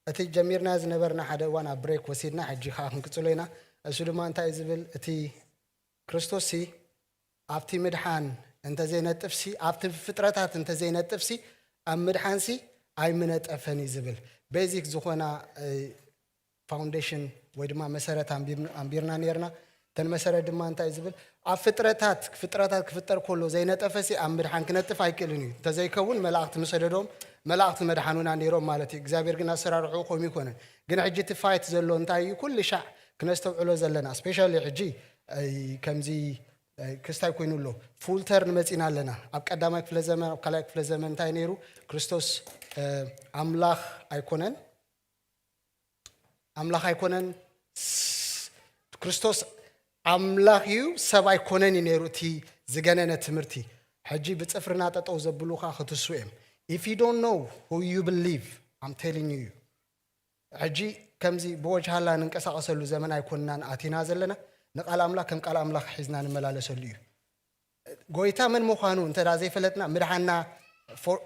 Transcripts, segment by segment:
እቲ ጀሚርና ዝነበርና ሓደ እዋን ኣብ ብሬክ ወሲድና፣ ሕጂ ከዓ ክንቅጽሎ ኢና። እሱ ድማ እንታይ እዩ ዝብል? እቲ ክርስቶስ ሲ ኣብቲ ምድሓን እንተዘይነጥፍ ሲ፣ ኣብቲ ፍጥረታት እንተዘይነጥፍ ሲ፣ ኣብ ምድሓን ሲ ኣይምነጠፈን እዩ ዝብል። ቤዚክ ዝኾና እ፣ ፋውንዴሽን ወይ ድማ መሰረት ኣንቢር- ኣንቢርና ነርና። እተን መሰረት ድማ እንታይ እዩ ዝብል? ኣብ ፍጥረታት ፍጥረታት ክፍጠር ከሎ ዘይነጠፈ ሲ ኣብ ምድሓን ክነጥፍ ኣይክእልን እዩ። እንተዘይከውን መላእኽቲ ምሰደዶም፣ መላእኽቲ መድሓኑና ነይሮም ማለት እዩ። እግዚኣብሔር ግን ኣሰራርሕኡ ከምኡ ይኮነን። ግን ሕጂ እቲ ፋይት ዘሎ እንታይ እዩ? ኩሉ ሻዕ ክነስተውዕሎ ዘለና፣ ስፔሻሊ ሕጂ እ፣ ከምዚ እ፣ ክስታይ ኮይኑ ኣሎ። ፉል ተርን መጺና ኣለና። ኣብ ቀዳማይ ክፍለ ዘመን፣ ኣብ ካልኣይ ክፍለ ዘመን እንታይ ነይሩ? ክርስቶስ እ፣ ኣምላኽ ኣይኮነን፣ ኣምላኽ ኣይኮነን። ስ- ክርስቶስ ኣምላኽ እዩ፣ ሰብ ኣይኮነን እዩ ነይሩ እቲ ዝገነነ ትምህርቲ። ሕጂ ብጽፍርና ጠጠው ዘብሉኻ ክትሱ እዮም። If you don't know who you believe, I'm telling you, ሕጂ ከምዚ ብወጅሃላ ንንቀሳቐሰሉ ዘመን ኣይኮንናን ኣቲና ዘለና። ንቃል ኣምላኽ ከም ቃል ኣምላኽ ሒዝና ንመላለሰሉ እዩ። ጎይታ መን ምዃኑ እንተ ደኣ ዘይፈለጥና፣ ምድሓና ፎር-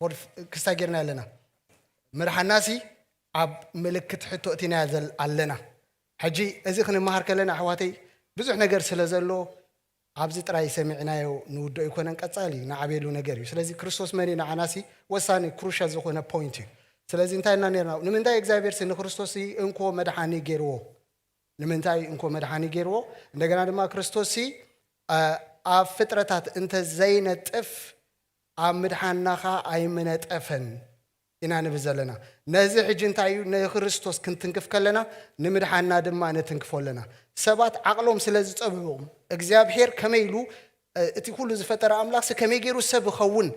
ፎር- ክስታይ ጌርና ኣለና። ምድሓናሲ ኣብ ምልክት ሕቶ እቲና ዘል- ኣለና። ሕጂ እዚ ክንመሃር ከለና፣ ኣሕዋተይ፣ ብዙሕ ነገር ስለ ዘሎ፣ ኣብዚ ጥራይ ሰሚዕናዮ ንውድኦ ኣይኮነን፣ ቀጻሊ ንዓብየሉ ነገር እዩ። ስለዚ ክርስቶስ መን እዩ ንዓናሲ ወሳኒ፣ ክሩሻል ዝኾነ ፖይንት እዩ። ስለዚ እንታይ ኢና ነርና? ንምንታይ እግዚኣብሔር ሲ ንክርስቶስ ሲ እንኮ መድሓኒ ገይርዎ? ንምንታይ እንኮ መድሓኒ ገይርዎ? እንደገና ድማ ክርስቶስ ሲ ኣ- ኣብ ፍጥረታት እንተ ዘይነጥፍ፣ ኣብ ምድሓናኻ ኣይምነጠፈን ኢና ንብል ዘለና። ነዚ ሕጂ እንታይ እዩ? ንክርስቶስ ክንትንክፍ ከለና፣ ንምድሓና ድማ ንትንክፎ ኣለና። ሰባት ዓቕሎም ስለ ዝጸብቦም፣ እግዚኣብሔር ከመይ ኢሉ እ፣ እቲ ኩሉ ዝፈጠረ ኣምላኽሲ ከመይ ገይሩ ሰብ ይኸውን?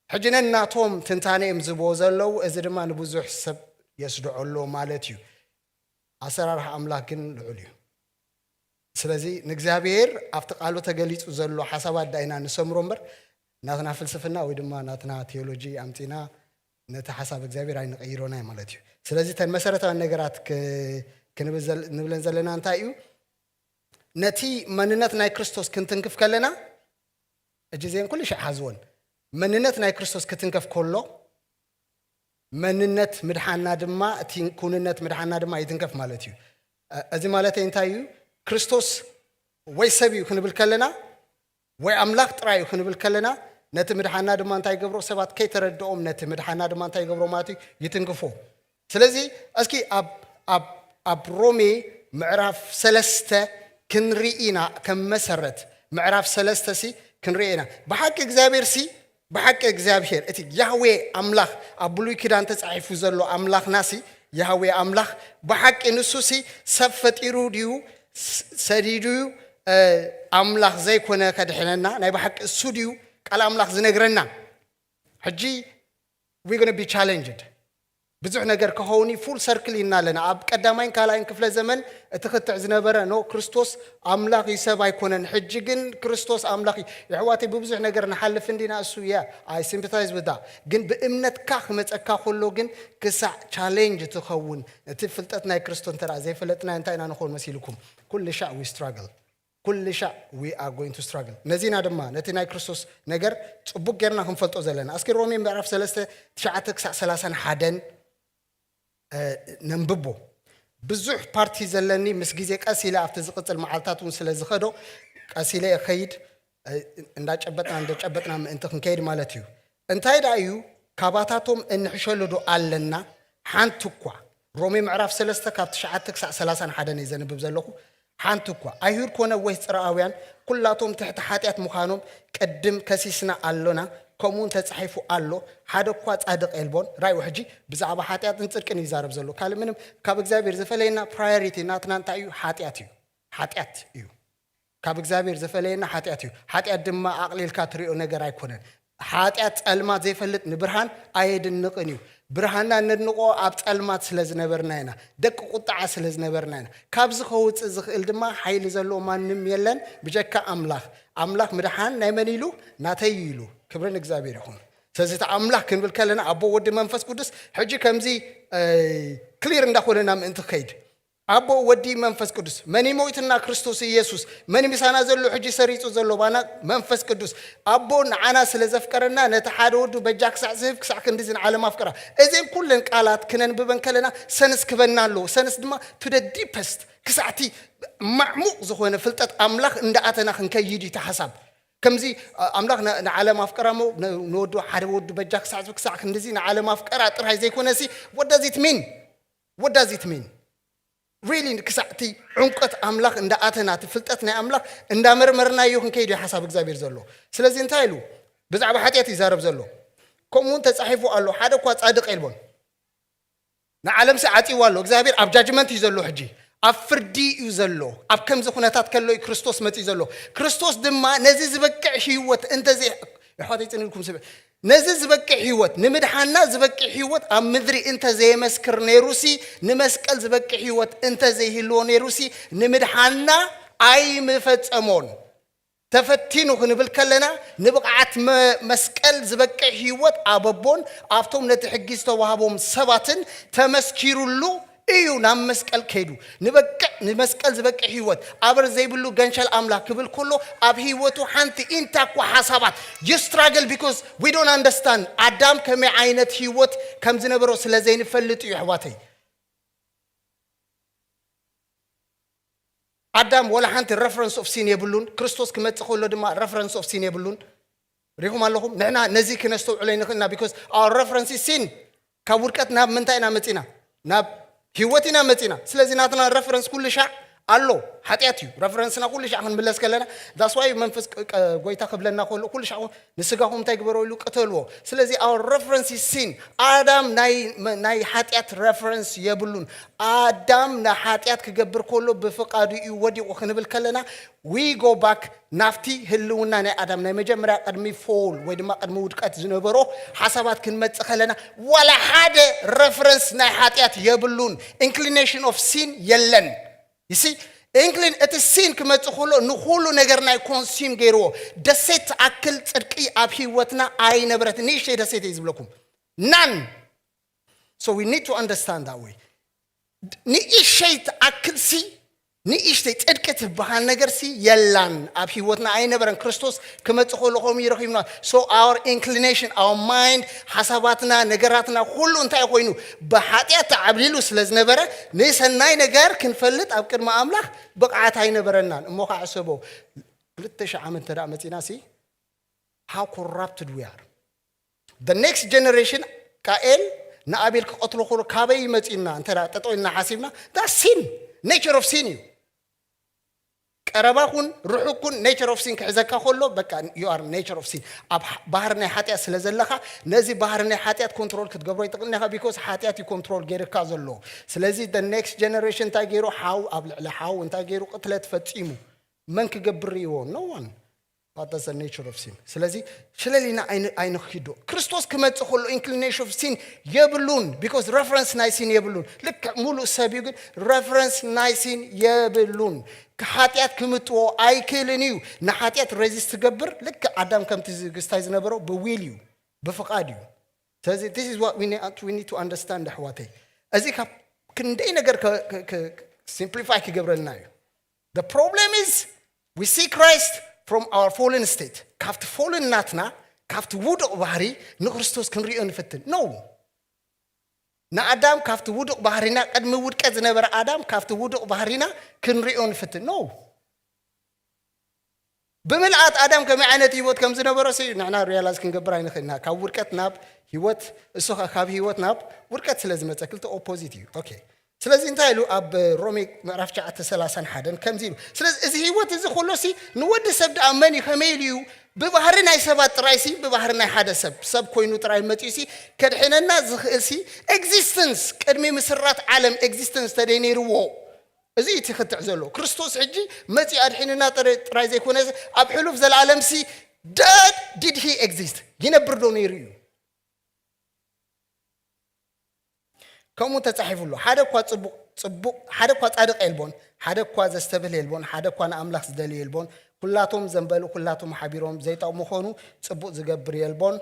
ሕጂ ነናቶም ትንታነ እዮም ዝብዎ ዘለዉ። እዚ ድማ ንብዙሕ ሰብ የስድዖ ኣሎ ማለት እዩ። ኣሰራርሓ ኣምላኽ ግን ልዑል እዩ። ስለዚ ንእግዚኣብሔር ኣብቲ ቃሉ ተገሊጹ ዘሎ ሓሳባት ዳኢና ንሰምሮ እምበር፣ ናትና ፍልስፍና ወይ ድማ ናትና ቴዎሎጂ ኣምጺና ነቲ ሓሳብ እግዚኣብሔር ኣይንቐይሮናይ ማለት እዩ። ስለዚ እተን መሰረታዊ ነገራት ክ- ክንብል ዘል- ንብለን ዘለና እንታይ እዩ? ነቲ መንነት ናይ ክርስቶስ ክንትንክፍ ከለና፣ እጂ ዜን ኩሉ ሻዕ ሓዝወን፣ መንነት ናይ ክርስቶስ ክትንከፍ ከሎ፣ መንነት ምድሓና ድማ፣ እቲ ኩንነት ምድሓና ድማ ይትንከፍ ማለት እዩ። እ- እዚ ማለተይ እንታይ እዩ? ክርስቶስ ወይ ሰብ እዩ ክንብል ከለና፣ ወይ ኣምላኽ ጥራይ እዩ ክንብል ከለና፣ ነቲ ምድሓና ድማ እንታይ ይገብሮ? ሰባት ከይተረድኦም ነቲ ምድሓና ድማ እንታይ ይገብሮ ማለት እዩ? ይትንክፎ። ስለዚ እስኪ ኣብ ኣብ ኣብ ሮሜ ምዕራፍ ሰለስተ ክንርኢ ኢና። ከም መሰረት ምዕራፍ ሰለስተ ሲ ክንርኢ ኢና። ብሓቂ እግዚኣብሔር ሲ ብሓቂ እግዚኣብሔር እቲ ያህዌ ኣምላኽ ኣብ ብሉይ ኪዳን ተጻሒፉ ዘሎ ኣምላኽና ሲ ያህዌ ኣምላኽ ብሓቂ ንሱ ሲ ሰብ ፈጢሩ ድዩ ስ- ሰዲዱ እ፣ ኣምላኽ ዘይኮነ ከድሕነና ናይ ብሓቂ እሱ ድዩ ቃል ኣምላኽ ዝነግረና? ሕጂ we gonna be challenged። ብዙሕ ነገር ክኸውን እዩ። ፉል ሰርክል ኢና ኣለና። ኣብ ቀዳማይን ካልኣይን ክፍለ ዘመን እቲ ክትዕ ዝነበረ ኖ ክርስቶስ ኣምላኽ እዩ ሰብ ኣይኮነን። ሕጂ ግን ክርስቶስ ኣምላኽ እዩ። የሕዋተይ ብብዙሕ ነገር ንሓልፍ እንዲና እሱ እያ ኣይ ሲምፕታይዝ ብዳ ግን ብእምነትካ ክመፀካ ከሎ ግን ክሳዕ ቻሌንጅ ትኸውን። እቲ ፍልጠት ናይ ክርስቶስ እንተ ዘይፈለጥና እንታይ ኢና ንኸውን መሲልኩም? ኩሉ ሻዕ we struggle ኩሉ ሻዕ we are going to struggle። ነዚና ድማ ነቲ ናይ ክርስቶስ ነገር ጽቡቅ ጌርና ክንፈልጦ ዘለና። እስኪ ሮሜ ምዕራፍ ሰለስተ ትሽዓተ ክሳዕ ሰላሳን ሓደን ነንብቦ። ብዙሕ ፓርቲ ዘለኒ ምስ ግዜ ቀስ ኢለ ኣብቲ ዝቕጽል መዓልታት እውን ስለ ዝኸዶ ቀስ ኢለ እኸይድ። እንዳጨበጥና እንዳጨበጥና ምእንቲ ክንከይድ ማለት እዩ። እንታይ ደኣ እዩ? ካባታቶም እንሕሸሉ ዶ ኣለና? ሓንቲ እኳ። ሮሜ ምዕራፍ ሰለስተ ካብ ትሽዓተ ክሳዕ ሰላሳን ሓደን እየ ዘንብብ ዘለኹ። ሓንቲ እኳ ኣይሁድ ኮነ ወይስ ጽርኣውያን ኩላቶም ትሕቲ ሓጢኣት ምዃኖም ቅድም ከሲስና ኣሎና፣ ከምኡ እውን ተጻሒፉ ኣሎ፣ ሓደ እኳ ጻድቕ የልቦን። ራእዩ ሕጂ ብዛዕባ ሓጢኣትን ጽድቅን ይዛረብ ዘሎ። ካልእ ምንም ካብ እግዚኣብሔር ዝፈለየና ፕራዮሪቲ ናትና እንታይ እዩ? ሓጢኣት እዩ። ሓጢኣት እዩ። ካብ እግዚኣብሔር ዝፈለየና ሓጢኣት እዩ። ሓጢኣት ድማ ኣቕሊልካ ትሪኦ ነገር ኣይኮነን። ሓጢኣት ጸልማት ዘይፈልጥ ንብርሃን ኣየድንቕን እዩ። ብርሃንና እነድንቆ ኣብ ጸልማት ስለ ዝነበርና ኢና። ደቂ ቁጥዓ ስለ ዝነበርና ኢና። ካብዚ ከውጽእ ዝኽእል ድማ ሓይሊ ዘለዎ ማንም የለን ብጀካ ኣምላኽ። ኣምላኽ ምድሓን ናይ መን ኢሉ? ናተይ ኢሉ። ክብሪ ንእግዚኣብሔር ይኹን። ስለዚ እቲ ኣምላኽ ክንብል ከለና ኣቦ፣ ወዲ፣ መንፈስ ቅዱስ ሕጂ ከምዚ ክሊር እንዳኾነና ምእንቲ ክኸይድ ኣቦ፣ ወዲ፣ መንፈስ ቅዱስ። መን ይሞይትና? ክርስቶስ ኢየሱስ። መን ምሳና ዘሎ? ሕጂ ሰሪጹ ዘሎ ባና መንፈስ ቅዱስ። ኣቦ ንዓና ስለ ዘፍቀረና ነቲ ሓደ ወዱ በጃ ክሳዕ ዝህብ ክሳዕ ክንድዚ ንዓለም ኣፍቀራ። እዘን ኩለን ቃላት ክነንብበን ከለና ሰንስ ክበና ኣለዎ። ሰንስ ድማ to the deepest ክሳዕቲ ማዕሙቕ ዝኾነ ፍልጠት ኣምላኽ እንዳኣተና ክንከይድ እዩ እቲ ሓሳብ። ከምዚ ኣምላኽ ንዓለም ኣፍቀራ እሞ ንወዱ ሓደ ወዱ በጃ ክሳዕ ዝህብ ክሳዕ ክንድዚ ንዓለም ኣፍቀራ ጥራይ ዘይኮነሲ what does it mean? What does it mean? Really ክሳዕ እቲ ዕምቀት ኣምላኽ እንዳኣተና እቲ ፍልጠት ናይ ኣምላኽ እንዳመርመርናዮ ክንከይድ እዩ ሓሳብ እግዚኣብሔር ዘሎ። ስለዚ እንታይ ኢሉ ብዛዕባ ሓጢኣት ይዛረብ ዘሎ? ከምኡ እውን ተጻሒፉ ኣሎ፣ ሓደ እኳ ጻድቕ የልቦን። ንዓለምሲ ዓጺዋ ኣሎ። እግዚኣብሔር ኣብ ጃጅመንት እዩ ዘሎ። ሕጂ ኣብ ፍርዲ እዩ ዘሎ። ኣብ ከምዚ ኩነታት ከሎ እዩ ክርስቶስ መጺኡ ዘሎ። ክርስቶስ ድማ ነዚ ዝበቅዕ ህይወት እንተዘይ ኣሕዋተይ ጽንልኩም ስብ ነዚ ዝበቅዕ ህይወት ንምድሓና ዝበቅዕ ህይወት ኣብ ምድሪ እንተዘየመስክር ነይሩሲ ንመስቀል ዝበቅዕ ህይወት እንተዘይህልዎ ነይሩሲ ንምድሓና ኣይምፈጸሞን። ተፈቲኑ ክንብል ከለና ንብቕዓት መስቀል ዝበቅዕ ህይወት ኣበቦን ኣብቶም ነቲ ሕጊ ዝተዋህቦም ሰባትን ተመስኪሩሉ እዩ ናብ መስቀል ከይዱ። ንበቅዕ ንመስቀል ዝበቅዕ ህይወት ኣበር ዘይብሉ ገንሸል ኣምላኽ ክብል ከሎ ኣብ ህይወቱ ሓንቲ ኢንታ እኳ ሓሳባት you struggle because we don't understand ኣዳም ከመይ ዓይነት ህይወት ከም ዝነበሮ ስለ ዘይንፈልጥ እዩ ኣሕዋተይ። ኣዳም ወላ ሓንቲ reference of sin የብሉን። ክርስቶስ ክመጽእ ከሎ ድማ reference of sin የብሉን። ሪኹም ኣለኹም? ንሕና ነዚ ክነስተውዕሎ ይንኽእልና because our reference is sin። ካብ ውድቀት ናብ ምንታይ ኢና መጺና? ናብ ህይወት ኢና መጺና። ስለዚ ናትና reference ኩሉ ሻዕ ኣሎ። ሓጢኣት እዩ reference ና ኩሉ ሻዕ ክንምለስ ከለና that's why መንፈስ ጎይታ ክብለና ከሎ ኩሉ ሻዕ ንስጋኹም እንታይ ግበሮ ኢሉ ቅተልዎ። ስለዚ our reference is sin። ኣዳም ናይ ሓጢኣት reference የብሉን። ኣዳም ንሓጢኣት ክገብር ከሎ ብፍቓዱ እዩ ወዲቑ ክንብል ከለና we go back ናብቲ ህልውና ናይ ኣዳም ናይ መጀመርያ ቅድሚ fall ወይ ድማ ቅድሚ ውድቀት ዝነበሮ ሓሳባት ክንመጽእ ከለና ዋላ ሓደ reference ናይ ሓጢኣት የብሉን። Inclination of sin የለን። You see? Inclin እቲ sin ክመጽእ ከሎ ንኹሉ ነገር ናይ consume ገይርዎ። ደሴት ትኣክል ጽድቂ ኣብ ህይወትና ኣይነበረት። ንእሽተይ ደሴት እየ ዝብለኩም። None. So we need to understand that way. ንእሽተይ ትኣክል ሲ ንእሽተይ ጽድቂ ትበሃል ነገር ሲ የላን ኣብ ህይወትና ኣይነበረን። ክርስቶስ ክመጽእ ከሎ ከምኡ ይረኺብና። So our inclination, our mind፣ ሓሳባትና፣ ነገራትና ኩሉ እንታይ ኮይኑ ብሓጢኣት ተዓብሊሉ ስለ ዝነበረ ንሰናይ ነገር ክንፈልጥ ኣብ ቅድሚ ኣምላኽ ብቕዓት ኣይነበረናን። እሞ ከዓ ሕሰቦ ክልተ ሺሕ ዓመት እንተ ደኣ መጺና ሲ how corrupted we are. The next generation ቃኤል ንኣቤል ክቐትሎ ከሎ ካበይ ይመጽእና እንተ ደኣ ጠጠው ኢልና ሓሲብና that's sin. Nature of sin እዩ። ቀረባ ኩን ርሑቅ ኩን nature of sin ክሕዘካ ከሎ በቃ you are nature of sin። ኣብ ባህሪ ናይ ሓጢኣት ስለ ዘለኻ ነዚ ባህሪ ናይ ሓጢኣት control ክትገብሮ ይትኽእል ኢኻ because ሓጢኣት እዩ control ገይርካ ዘሎ። ስለዚ the next generation እንታይ ገይሩ ሓው ኣብ ልዕሊ ሓው እንታይ ገይሩ ቅትለት ፈጺሙ መን ክገብር ርእይዎ? No one. But that's the nature of sin. ስለዚ ሽለሊና ኣይንኪዶ። ክርስቶስ ክመጽእ ከሎ inclination of sin የብሉን because reference ናይ sin የብሉን። ልክዕ ሙሉእ ሰብ እዩ ግን reference ናይ sin የብሉን። ሓጢኣት ክምጥዎ ኣይክእልን እዩ። ንሓጢኣት resist ትገብር ልክዕ ኣዳም ከምቲ ዝግስታይ ዝነበሮ ብዊል እዩ ብፍቓድ እዩ። ስለዚ this is what we need to understand ኣሕዋተይ። እዚ ካብ ክንደይ ነገር simplify ክገብረልና እዩ። The problem is we see Christ from our fallen state. ካብቲ fallen ናትና ካብቲ ውዱቕ ባህሪ ንክርስቶስ ክንሪኦ ንፍትን። No. ንኣዳም ካብቲ ውዱቕ ባህሪና ቅድሚ ውድቀት ዝነበረ ኣዳም ካብቲ ውዱቕ ባህሪና ክንሪኦ ንፍትን። No. ብምልኣት ኣዳም ከመይ ዓይነት ህይወት ከም ዝነበረ ሲ ንሕና realize ክንገብር ኣይንኽእልና። ካብ ውድቀት ናብ ህይወት እሱ ካብ ህይወት ናብ ውድቀት ስለ ዝመፀ ክልተ opposite እዩ። Okay. ስለዚ እንታይ ኢሉ ኣብ ሮሜ ምዕራፍ ትሽዓተ ሰላሳን ሓደን ከምዚ ኢሉ ስለዚ እዚ ህይወት እዚ ከሎ ሲ ንወዲ ሰብ ደኣ መን እዩ ከመይ ኢሉ እዩ ብባህሪ ናይ ሰባት ጥራይ ሲ ብባህሪ ናይ ሓደ ሰብ ሰብ ኮይኑ ጥራይ መፂኡ ሲ ከድሕነና ዝኽእል ሲ existence ቅድሚ ምስራት ዓለም existence ተደይ ነይርዎ እዚ እቲ ክትዕ ዘሎ ክርስቶስ ሕጂ መፂኡ ኣድሒንና ጥራይ ዘይኮነ ኣብ ሕሉፍ ዘለኣለም ሲ dead did he exist ይነብር ዶ ነይሩ እዩ ከምኡ ተጻሒፉ ኣሎ ሓደ እኳ ጽቡቕ ጽቡቕ ሓደ እኳ ጻድቕ የልቦን ሓደ እኳ ዘስተብህል የልቦን ሓደ እኳ ንኣምላኽ ዝደሊ የልቦን ኩላቶም ዘንበሉ ኩላቶም ሓቢሮም ዘይጠቕሙ ኾኑ ጽቡቕ ዝገብር የልቦን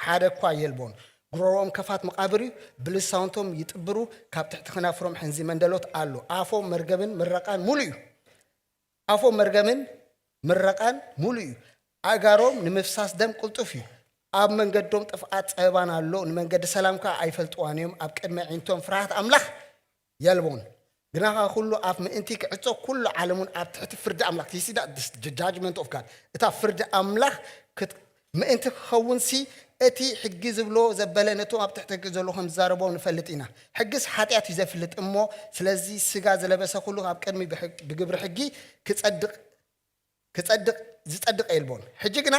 ሓደ እኳ የልቦን ጉሮሮኦም ከፋት መቓብር እዩ። ብልሳውንቶም ይጥብሩ፣ ካብ ትሕቲ ኽናፍሮም ሕንዚ መንደሎት ኣሎ። ኣፎም መርገምን ምረቓን ሙሉ እዩ። ኣፎም መርገምን ምረቓን ሙሉ እዩ። ኣእጋሮም ንምፍሳስ ደም ቅልጡፍ እዩ። ኣብ መንገዶም ጥፍኣት ጸበባን ኣሎ፣ ንመንገዲ ሰላም ከኣ ኣይፈልጥዋን እዮም። ኣብ ቅድሚ ኣዒንቶም ፍርሃት ኣምላኽ የልቦን። ግናኻ ኩሉ ኣፍ ምእንቲ ክዕጾ፣ ኩሉ ዓለሙን ኣብ ትሕቲ ፍርዲ ኣምላኽ። You see that? This, the judgment of God. እታ ፍርዲ ኣምላኽ ክት-፣ ምእንቲ ክኸውን ሲ፣ እቲ ሕጊ ዝብሎ ዘበለ ነቶም ኣብ ትሕቲ ሕጊ ዘለዉ ከም ዝዛረቦም ንፈልጥ ኢና። ሕግስ ሓጢኣት እዩ ዘፍልጥ እሞ፣ ስለዚ ስጋ ዝለበሰ ኩሉ ኣብ ቅድሚ ብሕግ-፣ ብግብሪ ሕጊ ክጸድቕ፣ ክጸድቕ፣ ዝጸድቕ የልቦን። ሕጂ ግና፣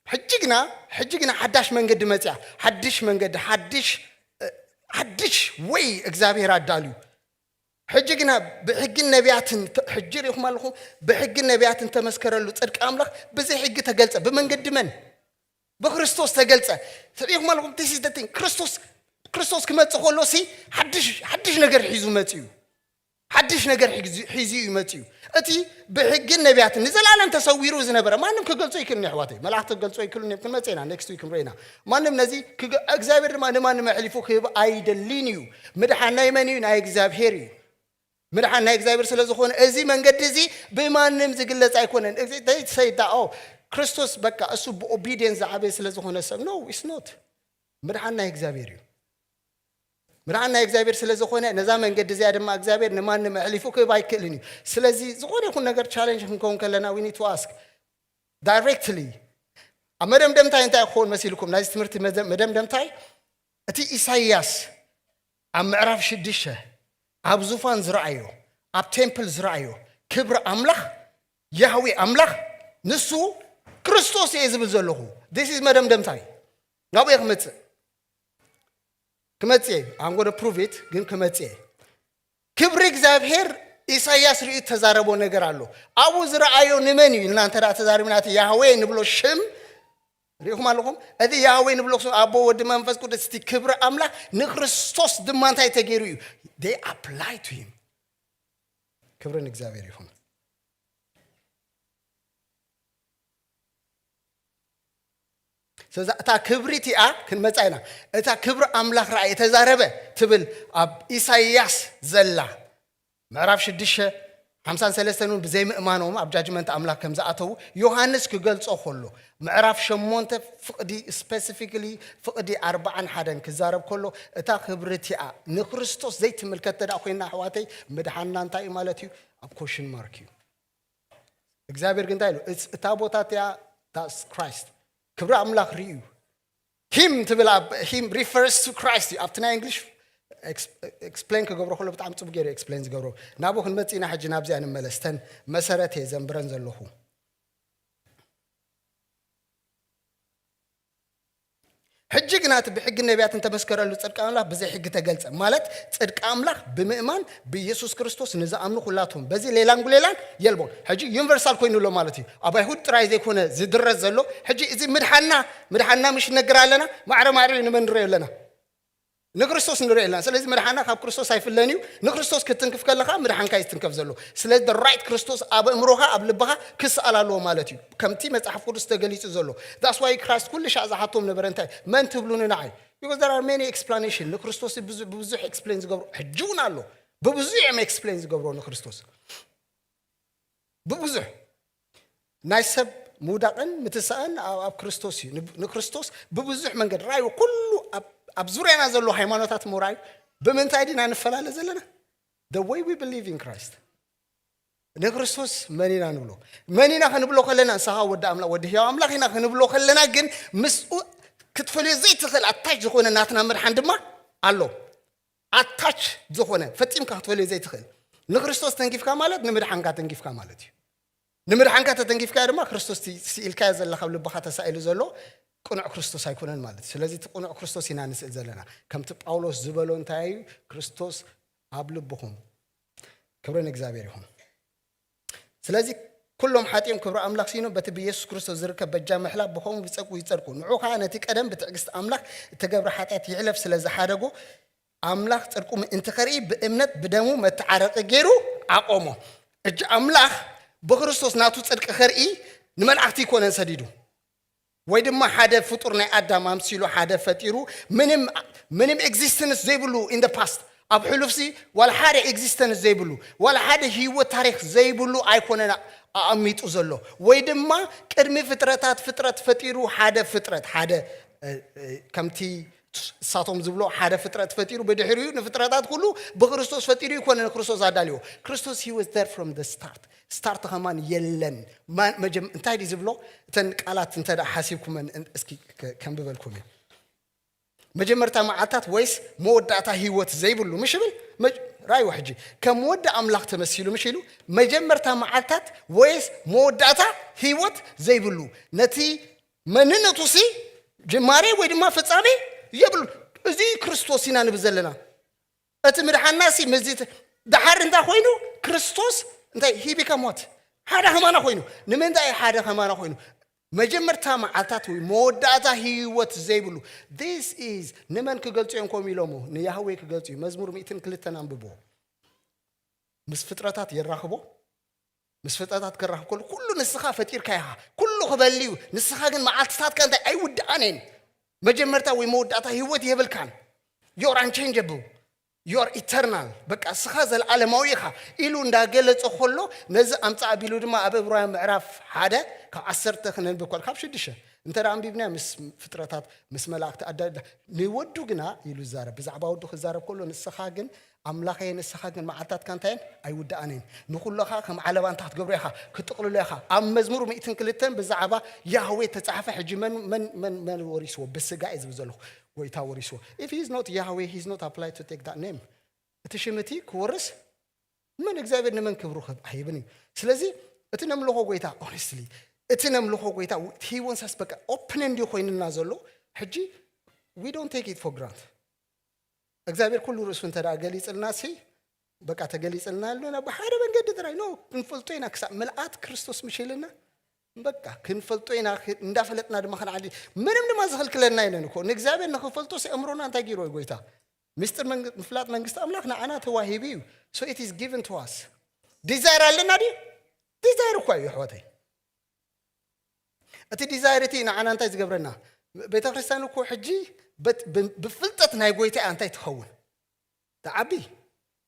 ሕጂ ግና፣ ሕጂ ግና ሓዳሽ መንገዲ መጽያ። ሓድሽ መንገዲ፣ ሓድሽ፣ እ፣ ሓድሽ ወይ እግዚኣብሔር ኣዳልዩ። ሕጂ ግና ብሕግን ነቢያትን ተ-፣ ሕጂ ርኢኹም ኣለኹም፣ ብሕግን ነቢያትን ተመስከረሉ ጽድቂ ኣምላኽ ብዘይ ሕጊ ተገልጸ። ብመንገዲ መን? ብክርስቶስ ተገልጸ። ርኢኹም ኣለኹም፣ this is the thing። ክርስቶስ፣ ክርስቶስ ክመጽእ ከሎ ሲ ሓድሽ፣ ሓድሽ ነገር ሒዙ መጽዩ። ሓድሽ ነገር ሒዙ፣ ሒዙ እዩ መጽዩ። እቲ ብሕግን ነቢያትን ንዘላለም ተሰዊሩ ዝነበረ ማንም ክገልጾ ይክእልን እዩ፣ ኣሕዋተይ። መላእኽቲ ክገልጾ ይክእሉን እዮም። ክንመጽእ ኢና፣ next week ክንርኢ ኢና። ማንም ነዚ ክገ-፣ እግዚኣብሔር ድማ ንማንም ኣሕሊፉ ክህብ ኣይደልን እዩ። ምድሓን ናይ መን እዩ? ናይ እግዚኣብሔር እዩ። ምድሓን ናይ እግዚኣብሔር ስለ ዝኾነ፣ እዚ መንገዲ እዚ ብማንም ዝግለጽ ኣይኮነን። እዚ፣ they say that, oh፣ ክርስቶስ በቃ እሱ ብኦቢዲየንስ ዝዓበየ ስለ ዝኾነ ሰብ። No, it's not። ምድሓን ናይ እግዚኣብሔር እዩ። ምድሓን ናይ እግዚኣብሔር ስለ ዝኾነ፣ ነዛ መንገዲ እዚኣ ድማ እግዚኣብሔር ንማንም ኣሕሊፉ ክህብ ኣይክእልን እዩ። ስለዚ ዝኾነ ይኹን ነገር ቻለንጅ ክንከውን ከለና፣ we need to ask directly። ኣብ መደምደምታይ እንታይ ክኸውን መሲልኩም? ናይዚ ትምህርቲ መደ-፣ መደምደምታይ፣ እቲ ኢሳይያስ ኣብ ምዕራፍ ሽዱሽተ ኣብ ዙፋን ዝረኣዮ፣ ኣብ ቴምፕል ዝረኣዮ ክብሪ ኣምላኽ፣ ያህዌ ኣምላኽ፣ ንሱ ክርስቶስ እየ ዝብል ዘለኹ። This is መደምደምታይ። ናብኡ እየ ክመጽእ። ክመጽእ እየ። I'm gonna prove it፣ ግን ክመጽእ እየ። ክብሪ እግዚኣብሔር ኢሳይያስ ርእዩ እተዛረቦ ነገር ኣሎ። ኣብኡ ዝረኣዮ ንመን እዩ? ኢልና እንተ ደኣ ተዛሪብና፣ እቲ ያህዌ ንብሎ ሽም ርኢኹም ኣለኹም? እቲ ያህዌ ንብሎ ሽም፣ ኣቦ፣ ወዲ፣ መንፈስ ቅዱስ፣ እቲ ክብሪ ኣምላኽ ንክርስቶስ ድማ እንታይ ተገይሩ እዩ? They apply to him። ክብሪ ንእግዚኣብሔር ይኹን። ስለዚ እታ ክብሪ እቲኣ ክንመጻ ኢና። እታ ክብሪ ኣምላኽ ረኣየ፣ ተዛረበ ትብል ኣብ ኢሳይያስ ዘላ ምዕራፍ ሽዱሽተ፣ ሓምሳን ሰለስተን እውን ብዘይምእማኖም ኣብ ጃጅመንት ኣምላኽ ከም ዝኣተዉ ዮሃንስ ክገልጾ ከሎ፣ ምዕራፍ ሸሞንተ ፍቕዲ፣ ስፔሲፊክሊ ፍቕዲ ኣርባዓን ሓደን ክዛረብ ከሎ፣ እታ ክብሪ እቲኣ ንክርስቶስ ዘይትምልከት እንተ ደኣ ኮይና፣ ኣሕዋተይ፣ ምድሓንና እንታይ እዩ ማለት እዩ? ኣብ ኮሽን ማርክ እዩ። እግዚኣብሔር ግን እንታይ ኢሉ? እስ-፣ እታ ቦታ እቲኣ፣ that's Christ። ክብሪ ኣምላኽ ርእዩ። ሂም ትብል ኣብ-፣ ሂም refers to Christ እዩ። ኣብቲ ናይ እንግሊሽ ኤክስ-፣ ኤክስፕሌን ክገብሮ ከሎ ብጣዕሚ ጽቡቅ ገይሩ ኤክስፕሌን ዝገብሮ። ናብኡ ክንመጽእ ኢና ሕጂ፣ ናብዚኣ ንመለስ። ተን መሰረት እየ ዘንብረን ዘለኹ። ሕጂ ግና እቲ ብሕጊ ነቢያትን ተመስከረሉ ጽድቂ ኣምላኽ ብዘይ ሕጊ ተገልጸ። ማለት ጽድቂ ኣምላኽ ብምእማን ብኢየሱስ ክርስቶስ ንዝኣምኑ ኩላቶም። በዚ ሌላን ጉሌላን የልቦን። ሕጂ ዩኒቨርሳል ኮይኑ ኣሎ ማለት እዩ። ኣብ ኣይሁድ ጥራይ ዘይኮነ ዝድረስ ዘሎ። ሕጂ እዚ ምድሓንና፣ ምድሓንና ምሽ ንነግር ኣለና፣ ማዕረ ማዕረ እዩ ንመን ንሪኦ ኣለና? ንክርስቶስ ንሪኦ ኣለና። ስለዚ ምድሓንና ካብ ክርስቶስ ኣይፍለን እዩ። ንክርስቶስ ክትንክፍ ከለኻ ምድሓንካ እዩ ዝትንከፍ ዘሎ። ስለዚ the right ክርስቶስ ኣብ ኣእምሮኻ፣ ኣብ ልብኻ ክስኣል ኣለዎ ማለት እዩ። ከምቲ መጽሓፍ ቅዱስ ተገሊጹ ዘሎ። That's why ክራይስት ኩሉ ሻዕ ዝሓቶም ነበረ፣ እንታይ? መን ትብሉኒ ንዓይ? Because there are many explanation። ንክርስቶስ ብዙ-፣ ብብዙሕ ኤክስፕሌን ዝገብሮ፣ ሕጂ እውን ኣሎ። ብብዙሕ እዮም ኤክስፕሌን ዝገብሮ ንክርስቶስ። ብብዙሕ ናይ ሰብ ምውዳቕን ምትሳእን ኣብ፣ ኣብ ክርስቶስ እዩ። ን-፣ ንክርስቶስ ብብዙሕ መንገዲ ራእዩ ኩሉ ኣብ፣ ኣብ ዙርያና ዘሎ ሃይማኖታት እሞ ራእዩ። ብምንታይ ዲና ንፈላለ ዘለና? The way we believe in Christ። ንክርስቶስ መን ኢና ንብሎ? መን ኢና ክንብሎ ከለና፣ ንስኻ ወዲ ኣምላኽ፣ ወዲ ህያው ኣምላኽ ኢና ክንብሎ ከለና ግን፣ ምስኡ ክትፈልዮ ዘይትኽእል ኣታች ዝኾነ ናትና ምድሓን ድማ ኣሎ። ኣታች ዝኾነ፣ ፈጺምካ ክትፈልዮ ዘይትኽእል። ንክርስቶስ ተንኪፍካ ማለት ንምድሓንካ ተንኪፍካ ማለት እዩ። ንምድሓንካ ተተንኪፍካ ድማ ክርስቶስ ሲ-፣ ስኢልካዮ ዘለኻ፣ ኣብ ልብኻ ተሳኢሉ ዘሎ ቅኑዕ ክርስቶስ ኣይኮነን ማለት እዩ። ስለዚ እቲ ቅኑዕ ክርስቶስ ኢና ንስእል ዘለና። ከምቲ ጳውሎስ ዝበሎ እንታይ እዩ? ክርስቶስ ኣብ ልብኹም። ክብሪ ንእግዚኣብሔር ይኹን። ስለዚ ኩሎም ሓጢኦም ክብሪ ኣምላኽ ሲኖም በቲ ብኢየሱስ ክርስቶስ ዝርከብ በጃ ምሕላፍ ብኸምኡ ብጸድቁ ይጸድቁ። ንዑ ኸኣ ነቲ ቀደም ብትዕግስቲ ኣምላኽ እተገብረ ሓጢኣት ይሕለፍ ስለ ዝሓደጎ፣ ኣምላኽ ጽድቁ ምእንቲ ከርኢ ብእምነት ብደሙ መተዓረቂ ገይሩ ኣቆሞ። ሕጂ ኣምላኽ ብክርስቶስ ናቱ ጽድቂ ከርኢ ንመላእኽቲ ኣይኮነን ሰዲዱ። ወይ ድማ ሓደ ፍጡር ናይ ኣዳም ኣምሲሉ ሓደ ፈጢሩ ምንም ምንም ኤግዚስተንስ ዘይብሉ in the past ኣብ ሕሉፍሲ ዋላ ሓደ ኤግዚስተንስ ዘይብሉ ዋላ ሓደ ህይወት ታሪክ ዘይብሉ ኣይኮነን ኣቐሚጡ ዘሎ። ወይ ድማ ቅድሚ ፍጥረታት ፍጥረት ፈጢሩ ሓደ ፍጥረት ሓደ ከምቲ እሳቶም ዝብሎ ሓደ ፍጥረት ፈጢሩ ብድሕሪኡ ንፍጥረታት ኩሉ ብክርስቶስ ፈጢሩ ይኮነ ንክርስቶስ ኣዳልዎ። ክርስቶስ he was there from the start። ስታርት ከማን የለን። እንታይ ድዩ ዝብሎ? እተን ቃላት እንተ ሓሲብኩመን እስኪ ከንብበልኩም እዩ። መጀመርታ መዓልታት ወይስ መወዳእታ ህይወት ዘይብሉ ምሽ ብል? ራይዎ ሕጂ ከም ወዲ ኣምላኽ ተመሲሉ ምሽ ኢሉ መጀመርታ መዓልታት ወይስ መወዳእታ ህይወት ዘይብሉ ነቲ መንነቱ ሲ ጅማሬ ወይ ድማ ፍጻሜ የብሉ። እዚ ክርስቶስ ኢና ንብል ዘለና። እቲ ምድሓና ሲ ምዚ ደሓር እንታይ ኮይኑ ክርስቶስ እንታይ ሂቢ ከሞት ሓደ ከማና ኮይኑ ንምንታይ ሓደ ከማና ኮይኑ መጀመርታ መዓልታት ወይ መወዳእታ ህይወት ዘይብሉ this is ንመን ክገልጹ እዮም ከምኡ ኢሎሞ ንያህዌ ክገልጹ እዩ። መዝሙር ሚእትን ክልተን ኣንብቦ ምስ ፍጥረታት የራኽቦ ምስ ፍጥረታት ክራኽብ ከሎ ኩሉ ንስኻ ፈጢርካ ኢኻ። ኩሉ ክበሊ እዩ። ንስኻ ግን መዓልትታትካ እንታይ ኣይውድኣን እየን። መጀመርታ ወይ መወዳእታ ህይወት የብልካን። You're unchangeable. You're eternal. በቃ እስኻ ዘለዓለማዊ ኢኻ ኢሉ እንዳገለጸ ከሎ ነዚ ኣምጻእ ኣቢሉ ድማ ኣብ ዕብራውያን ምዕራፍ ሓደ ካብ ዓሰርተ ክነንብብ ከሎ ካብ ሽዱሽተ እንተ ደኣ ኣንቢብና ምስ ፍጥረታት ምስ መላእክቲ ኣዳ ንወዱ ግና ኢሉ ይዛረብ። ብዛዕባ ወዱ ክዛረብ ከሎ ንስኻ ግን ኣምላኸየ ንስኻ ግን መዓልታትካ እንታየን ኣይውድኣንን ንኹለኻ ከም ዓለባ እንታ ክትገብሮ ኢኻ ክትጥቕልሎ ኢኻ። ኣብ መዝሙር ሚእትን ክልተን ብዛዕባ ያህዌ ተጻሕፈ። ሕጂ መን መን መን መን ወሪስዎ? ብስጋ እየ ዝብል ዘለኹ። ጎይታ ወሪስዎ። If he's not Yahweh, he's not apply to take that name. እቲ ሽም እቲ ክወርስ ምን እግዚኣብሔር ንመን ክብሩ ክህብ ኣይብን እዩ። ስለዚ እቲ ነምልኾ ጎይታ honestly እቲ ነምልኾ ጎይታ he wants us በቃ ኦፕን እንዲ ኮይንና ዘሎ ሕጂ we don't take it for grant። እግዚኣብሔር ኩሉ ርእሱ እንተ ደኣ ገሊጽልና ሲ በቃ ተገሊጽልና ኣሎ ናብ ሓደ መንገዲ ጥራይ ኖ ክንፈልጦ ኢና ክሳብ ምልኣት ክርስቶስ ምሽልና በቃ ክንፈልጦ ኢና። እንዳፈለጥና ድማ ክንዓሊ ምንም ድማ ዝኽልክለና የለን እኮ። ንእግዚኣብሔር ንኽፈልጦ ሲ ኣእምሮና እንታይ ገይርዎ እዩ ጎይታ? ምስጢር ምፍላጥ መንግስቲ ኣምላኽ ንዓና ተዋሂቡ እዩ። So it is given to us። ዲዛይር ኣለና ድዩ? ዲዛይር እኳ እዩ ኣሕዋተይ። እቲ ዲዛይር እቲ ንዓና እንታይ ዝገብረና? ቤተ ክርስቲያን እኮ ሕጂ ብፍልጠት ናይ ጎይታ እያ እንታይ ትኸውን? ትዓቢ።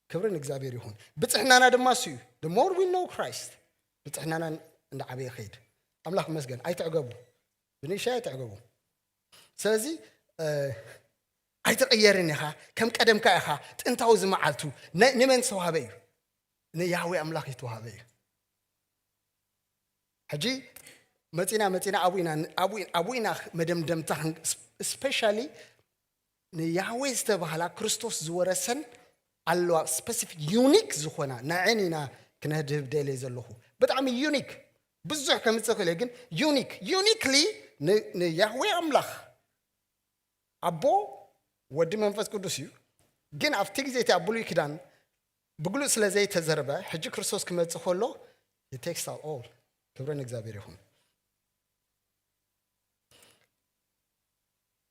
ክብሪ ንእግዚኣብሔር ይኹን። ብፅሕናና ድማ እሱ እዩ። The more we know Christ ብፅሕናና እንዳዓበየ ይኸይድ። ኣምላኽ ይመስገን። ኣይትዕገቡ። ብንእሽተይ ኣይትዕገቡ። ስለዚ ኣይትቕየርን ኢኻ። ከም ቀደምካ ኢኻ። ጥንታዊ ዝመዓልቱ ንመን ዝተዋህበ እዩ? ንያህዌ ኣምላኽ ዝተዋህበ እዩ። ሕጂ መፂና መፂና ኣብኡ ኢና ኣብኡ ኢና መደምደምታ ስፔሻሊ ንያህዌ ዝተባህላ ክርስቶስ ዝወረሰን ኣለዋ ስፔሲፊክ ዩኒክ ዝኾና ንዐን ኢና ክነድህብ ደልየ ዘለኹ። ብጣዕሚ ዩኒክ ብዙሕ ከምፅእ ክእል ግን ዩኒክ ዩኒክሊ ንያህዌ ኣምላኽ ኣቦ ወዲ መንፈስ ቅዱስ እዩ። ግን ኣብቲ ግዜ እቲ ኣብ ብሉይ ኪዳን ብግሉጽ ስለ ዘይተዘርበ ሕጂ ክርስቶስ ክመጽእ ከሎ ቴክስት ኦል ክብሪ ንእግዚኣብሔር ይኹን።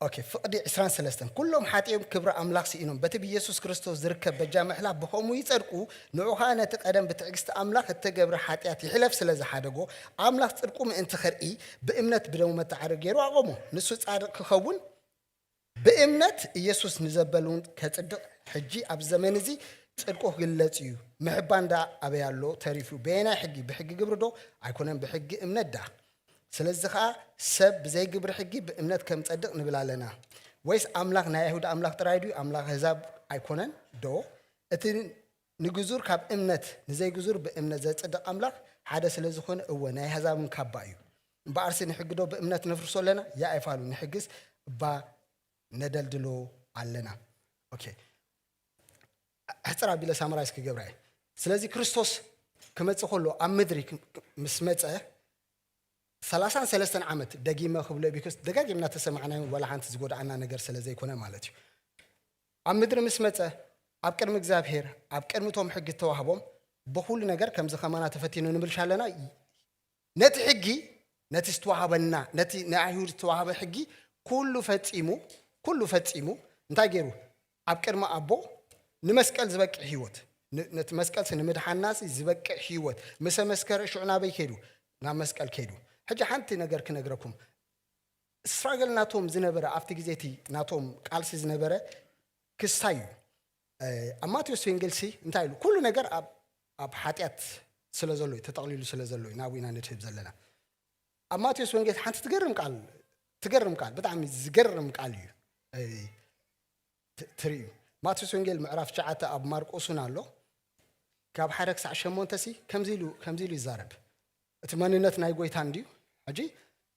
ኦኬ ፍቕዲ ዕስራን ሰለስተን ኩሎም ሓጢኦም ክብሪ ኣምላኽ ስኢኖም በቲ ብኢየሱስ ክርስቶስ ዝርከብ በጃ ምሕላፍ ብኸምኡ ይጸድቁ። ንዑ ኸኣ ነቲ ቀደም ብትዕግስቲ ኣምላኽ እተገብረ ሓጢኣት ይሕለፍ ስለ ዝሓደጎ ኣምላኽ ጽድቁ ምእንቲ ኸርኢ ብእምነት ብደሙ መተዓረዲ ገይሩ ኣቖሞ። ንሱ ጻድቕ ክኸውን ብእምነት ኢየሱስ ንዘበሉን ከጽድቕ ሕጂ ኣብ ዘመን እዚ ጽድቁ ክግለጽ እዩ። ምሕባን ደኣ ኣበይ ኣሎ ተሪፉ? በየናይ ሕጊ? ብሕጊ ግብሪ ዶ? ኣይኮነን፣ ብሕጊ እምነት ደኣ። ስለዚ ኸኣ ሰብ ብዘይ ግብሪ ሕጊ ብእምነት ከም ጸድቕ ንብል ኣለና። ወይስ ኣምላኽ ናይ ኣይሁድ ኣምላኽ ጥራይ ድዩ? ኣምላኽ ኣህዛብ ኣይኮነን ዶ? እቲ ንግዙር ካብ እምነት ንዘይግዙር ብእምነት ዘጽድቕ ኣምላኽ ሓደ ስለ ዝኾነ እወ ናይ ኣህዛብ እውን ካባ እዩ። እምበኣርሲ ንሕጊ ዶ ብእምነት ነፍርሶ ኣለና? ያኢ ፋሉ ንሕግስ እባ ነደልድሎ ኣለና። ኦኬ ሕፅር ኣቢለ ሳምራይስ ክገብራ እየ። ስለዚ ክርስቶስ ክመፅእ ከሎ ኣብ ምድሪ ምስ መፀ ሰላሳን ሰለስተን ዓመት ደጊመ ክብሎ ቢኮስ ደጋጊምና ተሰማዕናዮ ዋላ ሓንቲ ዝጎድኣና ነገር ስለ ዘይኮነ ማለት እዩ። ኣብ ምድሪ ምስ መፀ ኣብ ቅድሚ እግዚኣብሔር ኣብ ቅድሚ እቶም ሕጊ ተዋህቦም ብኩሉ ነገር ከምዚ ከማና ተፈቲኑ ንብል ሻለና። ነቲ ሕጊ ነቲ ዝተዋሃበና ነቲ ንኣይሁድ ዝተዋሃበ ሕጊ ኩሉ ፈጺሙ ኩሉ ፈጺሙ እንታይ ገይሩ? ኣብ ቅድሚ ኣቦ ንመስቀል ዝበቅዕ ህይወት ነቲ መስቀልሲ ንምድሓናሲ ዝበቅዕ ህይወት ምስ ኣመስከረ ሽዑ ናበይ ከይዱ? ናብ መስቀል ከይዱ። ሕጂ ሓንቲ ነገር ክነግረኩም። ስትራግል ናቶም ዝነበረ ኣብቲ ግዜ እቲ ናቶም ቃልሲ ዝነበረ ክስታይ እዩ። ኣብ ማቴዎስ ወንጌል ሲ እንታይ ኢሉ? ኩሉ ነገር ኣብ ሓጢኣት ስለ ዘሎ እዩ፣ ተጠቕሊሉ ስለ ዘሎ እዩ ናብኡ ኢና ንድህብ ዘለና። ኣብ ማቴዎስ ወንጌል ሓንቲ ትገርም ቃል ትገርም ቃል ብጣዕሚ ዝገርም ቃል እዩ ትርእዩ። ማቴዎስ ወንጌል ምዕራፍ ትሽዓተ ኣብ ማርቆስን ኣሎ። ካብ ሓደ ክሳዕ ሸሞንተ ሲ ከምዚ ኢሉ ከምዚ ኢሉ ይዛረብ። እቲ መንነት ናይ ጎይታ እንድዩ። ሕጂ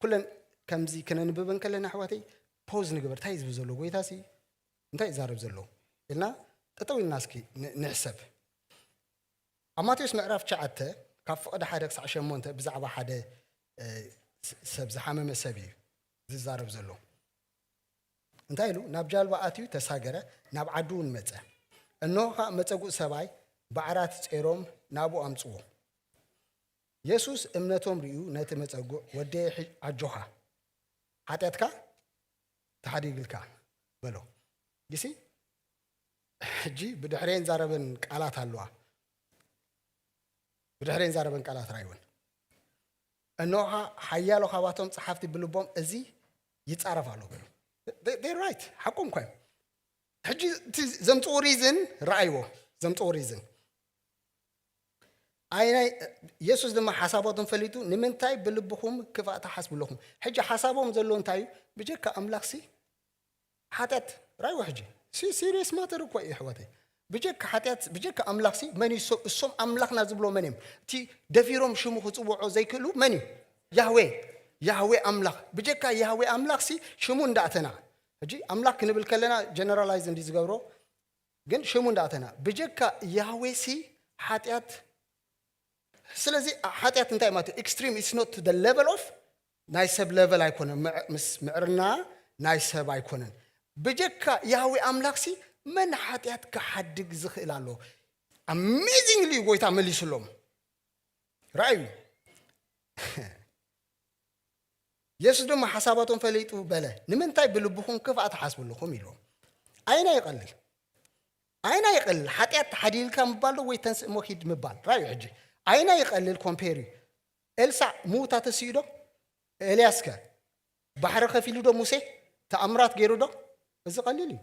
ኩለን ከምዚ ክነንብብ እንከለና ኣሕዋተይ ፖዝ ንግበር። እንታይ ዝብል ዘሎ ጎይታ ሲ እንታይ ይዛረብ ዘሎ ኢልና ጠጠው ኢልና እስኪ ንሕሰብ። ኣብ ማቴዎስ ምዕራፍ ትሽዓተ ካብ ፍቕዲ ሓደ ክሳዕ ሸሞንተ ብዛዕባ ሓደ ሰብ ዝሓመመ ሰብ እዩ ዝዛረብ ዘሎ። እንታይ ኢሉ? ናብ ጃልባ ኣትዩ ተሳገረ፣ ናብ ዓዱ እውን መጸ። እንሆ ኸኣ መጸጉእ ሰብኣይ ብዓራት ጼሮም ናብኡ ኣምጽዎ። የሱስ እምነቶም ርእዩ ነቲ መጸጉዕ፣ "ወደየ፣ ኣጆኻ፣ ሓጢኣትካ ተሓዲግልካ" በሎ። ጊሲ ሕጂ ብድሕሬን ዛረበን ቃላት ኣለዋ። ብድሕሬን ዛረበን ቃላት ራይውን። እንሆ ሓያሎ ካብኣቶም ጸሓፍቲ ብልቦም እዚ ይጻረፍ ኣሎ በሉ። ራይት ሓቆም እኳ እዮም። ሕጂ እቲ ዘምጽኡ ሪዝን ረኣይዎ። ዘምጽኡ ሪዝን ኣይናይ የሱስ ድማ ሓሳባቶም ፈሊጡ ንምንታይ ብልብኹም ክፋእ ትሓስቡ ኣለኹም? ሕጂ ሓሳቦም ዘሎ እንታይ እዩ? ብጀካ ኣምላኽሲ ሓጢኣት ራይዎ። ሕጂ ሲ ሲሪየስ ማተር እኮ እዩ ኣሕዋተይ። ብጀካ ሓጢኣት ብጀካ ኣምላኽሲ መን እዩ? እሶም ኣምላኽና ዝብሎ መን እዮም? እቲ ደፊሮም ሽሙ ክፅውዖ ዘይክእሉ መን እዩ? ያህዌ። ያህዌ ኣምላኽ። ብጀካ ያህዌ ኣምላኽሲ ሽሙ እንዳእተና ሕጂ ኣምላኽ ክንብል ከለና ጀነራላይዝ እንዲ ዝገብሮ ግን ሽሙ እንዳእተና ብጀካ ያህዌ ሲ ሓጢኣት። ስለዚ ሓጢኣት እንታይ ማለት እዩ? Extreme, it's not to the level of ናይ ሰብ ለቨል ኣይኮነን። ምስ ምዕርና ናይ ሰብ ኣይኮነን። ብጀካ ያህዌ ኣምላኽ ሲ መን ሓጢኣት ክሓድግ ዝኽእል ኣሎ? ኣሜዚንግሊ ጎይታ መሊሱሎም። ራእዩ የሱስ ድማ ሓሳባቶም ፈሊጡ በለ፣ "ንምንታይ ብልብኹም ክፍኣት ትሓስቡ ኣለኹም?" ኢልዎም። ኣይና ይቐልል፣ ኣይና ይቐልል። ሓጢኣት ተሓዲልካ ምባል ዶ ወይ ተንስእ እሞ ሂድ ምባል? ራእዩ ሕጂ ኣይና ይቐልል። ኮምፔር እዩ። ኤልሳዕ ምውታ ተስኡ ዶ? ኤልያስከ ባሕሪ ከፊሉ ዶ? ሙሴ ተኣምራት ገይሩ ዶ? እዚ ቀሊል እዩ።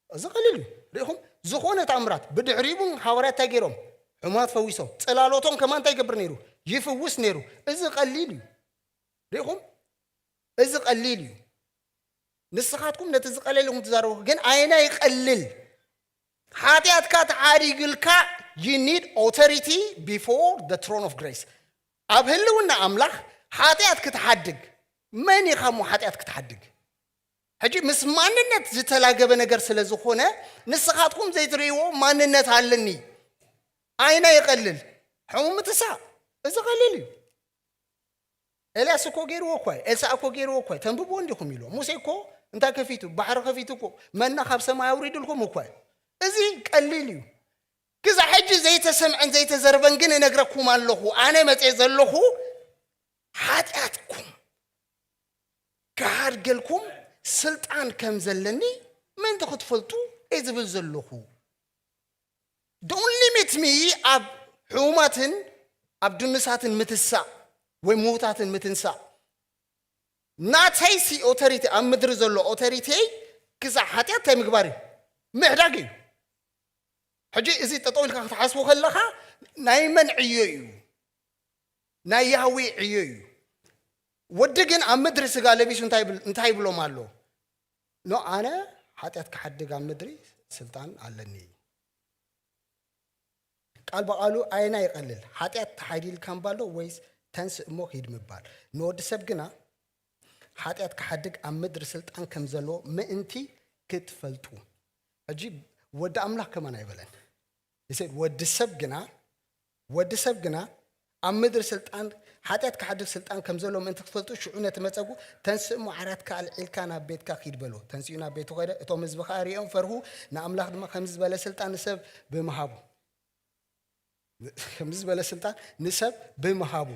እዚ ቀሊል እዩ። ርኢኹም? ዝኾነ ተኣምራት ብድሕሪኡ እውን ሃዋርያት እንታይ ገይሮም? ሕሙማት ፈዊሶም። ጽላሎቶም ከማን እንታይ ይገብር ነይሩ? ይፍውስ ነይሩ። እዚ ቀሊል እዩ። ርኢኹም? እዚ ቀሊል እዩ። ንስኻትኩም ነቲ ዝቐለለ ኢኹም ትዛረቡ፣ ግን ኣይና ይቐልል። ሓጢኣትካ ተሓዲግልካ you need authority before the throne of grace። ኣብ ህልውና ኣምላኽ ሓጢኣት ክትሓድግ መን ኢኻ እሞ ሓጢኣት ክትሓድግ? ሕጂ ምስ ማንነት ዝተላገበ ነገር ስለ ዝኾነ ንስኻትኩም ዘይትርእይዎ ማንነት ኣለኒ። ኣይና ይቐልል። ሕሙም ምትሳእ እዚ ቀሊል እዩ። ኤልያስ እኮ ገይርዎ እኳ እዩ፣ ኤልሳዕ እኮ ገይርዎ እኳ እዩ። ተንብብዎ እንዲኹም ኢልዎ። ሙሴ እኮ እንታይ ከፊቱ? ባሕሪ ከፊቱ እኮ መና ካብ ሰማይ ኣውሪድልኩም እኳ እዩ። እዚ ቀሊል እዩ። ክሳብ ሕጂ ዘይተሰምዐን ዘይተዘርበን ግን እነግረኩም ኣለኹ። ኣነ መፅየ ዘለኹ ሓጢኣትኩም ክሓድገልኩም ስልጣን ከም ዘለኒ ምእንቲ ክትፈልጡ እየ ዝብል ዘለኹ። Don't limit me ኣብ ሕሙማትን ኣብ ድኑሳትን ምትሳእ ወይ ምውታትን ምትንሳእ። ናተይ ሲ ኦቶሪቲ ኣብ ምድሪ ዘሎ ኦቶሪቲ ክሳዕ ሓጢኣት እንታይ ምግባር እዩ? ምሕዳግ እዩ። ሕጂ እዚ ጠጠው ኢልካ ክትሓስቦ ከለኻ ናይ መን ዕዮ እዩ? ናይ ያህዌ ዕዮ እዩ። ወዲ ግን ኣብ ምድሪ ስጋ ለቢሱ እንታይ ይብል- እንታይ ይብሎም ኣሎ? ኖ ኣነ ሓጢኣት ክሓድግ ኣብ ምድሪ ስልጣን ኣለኒ። ቃል ብቓሉ ኣይና ይቐልል። ሓጢኣት ተሓዲልካ ምባል ዶ ወይስ ተንስእ እሞ ሂድ ምባል? ንወዲ ሰብ ግና ሓጢኣት ክሓድግ ኣብ ምድሪ ስልጣን ከም ዘለዎ ምእንቲ ክትፈልጡ። ሕጂ ወዲ ኣምላኽ ከማን ኣይበለን። ይሰድ ወዲ ሰብ ግና ወዲ ሰብ ግና ኣብ ምድሪ ስልጣን ሓጢኣት ክሓድግ ስልጣን ከም ዘሎ ምእንቲ ክትፈልጡ ሽዑ ነቲ መጸጉ ተንስእ እሞ ዓራትካ ኣልዒልካ ናብ ቤትካ ኪድ በሎ። ተንሲኡ ናብ ቤቱ ኸደ። እቶም ህዝቢ ኸኣ ሪኦም ፈርሁ። ንኣምላኽ ድማ ከምዚ ዝበለ ስልጣን ንሰብ ብምሃቡ ከምዚ ዝበለ ስልጣን ንሰብ ብምሃቡ።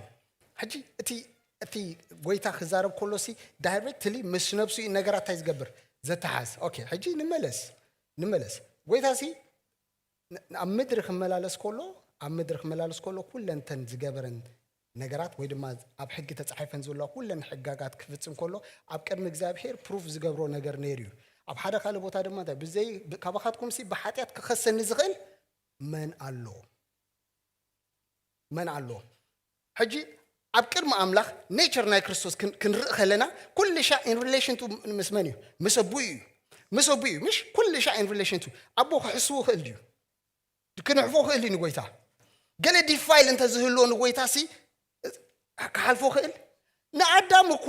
ሕጂ እቲ እቲ ጎይታ ክዛረብ ከሎ ሲ ዳይሬክትሊ ምስ ነብሱ እዩ ነገራት እንታይ ዝገብር ዘተሓዝ። ኦኬ ሕጂ ንመለስ ንመለስ ጎይታ ሲ ን- ኣብ ምድሪ ክመላለስ ከሎ ኣብ ምድሪ ክመላለስ ከሎ ኩለንተን ዝገበረን ነገራት ወይ ድማ ኣብ ሕጊ ተጻሒፈን ዘለዋ ኩለን ሕጋጋት ክፍጽም ከሎ ኣብ ቅድሚ እግዚኣብሔር ፕሩፍ ዝገብሮ ነገር ነይሩ እዩ። ኣብ ሓደ ካልእ ቦታ ድማ እንታይ ብዘይ ብ- ካባኻትኩምሲ ብሓጢኣት ክኸሰኒ ዝኽእል መን ኣሎ? መን ኣሎ? ሕጂ ኣብ ቅድሚ ኣምላኽ ኔቸር ናይ ክርስቶስ ክን- ክንርኢ ከለና ኩሉ ሻ in relation to ምስ መን እዩ? ምስ ኣቦኡ እዩ። ምስ ኣቦኡ እዩ። ምሽ ኩሉ ሻ in relation to ኣቦ ክሕስዎ ይኽእል ድዩ? ክንሕፎ ይኽእል እዩ ንጎይታ። ገለ ዲፋይል እንተዝህልዎ ንጎይታ ሲ ክሓልፎ ይኽእል? ንኣዳም እኮ